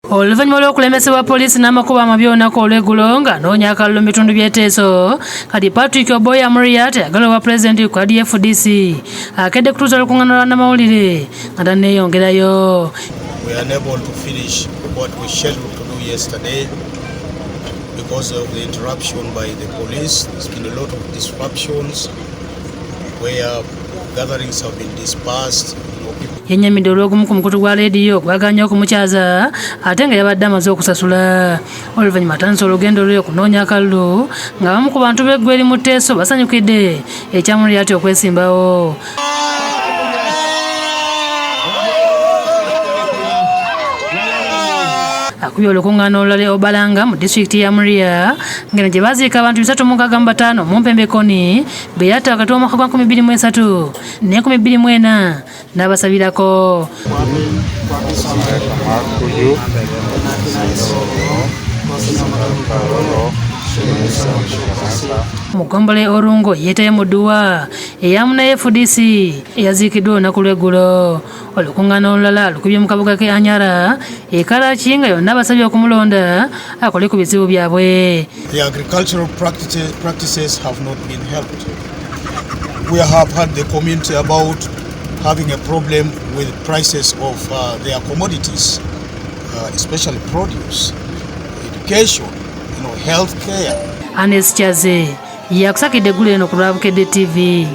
Oluvannyuma lw'okulemesebwa poliisi n'amakubo amabi olunaku olw'eggulo ng'anoonya akalulu mu bitundu by'e Teso, kati Patrick Oboi Amuriat ayagala obwa pulezidenti ku kadi FDC akedde kutuuza olukuŋŋaana lwa bannamawulire nga tanneeyongerayo. We are unable to finish what we scheduled to do yesterday because of the interruption by the police. There's been a lot of disruptions where gatherings have been dispersed. Yennyamidde olw'ogumu ku mukutu gwa leediyo gwagaanye okumukyaza ate nga yabadde amaze okusasula. Oluvannyuma atandise olugendo lwe okunoonya akalulu ng'abamu ku bantu b'eggwe eri mu Teeso basanyukidde ekya Muriati okwesimbawo. Akubye olukuŋŋaana olulala e Obalanga mu disitulikiti ya Muria ng'eno gye baaziika abantu 365 mu Mpembe Kony be yatta wakati w'omwaka gwa 2003 ne 2004 n'abasabirako. Mu ggombolola e Orungo yeetaye mu dduwa eya munna FDC eyaziikiddwa olunaku lw'eggulo. Olukuŋŋaana olulala lukubye mu kabuga k'e Anyara e Kalaki nga yonna abasabye okumulonda akole ku bizibu byabwe. The agricultural practices have not been helped. We have had the community about having a problem with prices of their commodities, especially produce, education, health care. Anes Kyaze yakusakidde eggulu eno ku lwa Bukedde TV.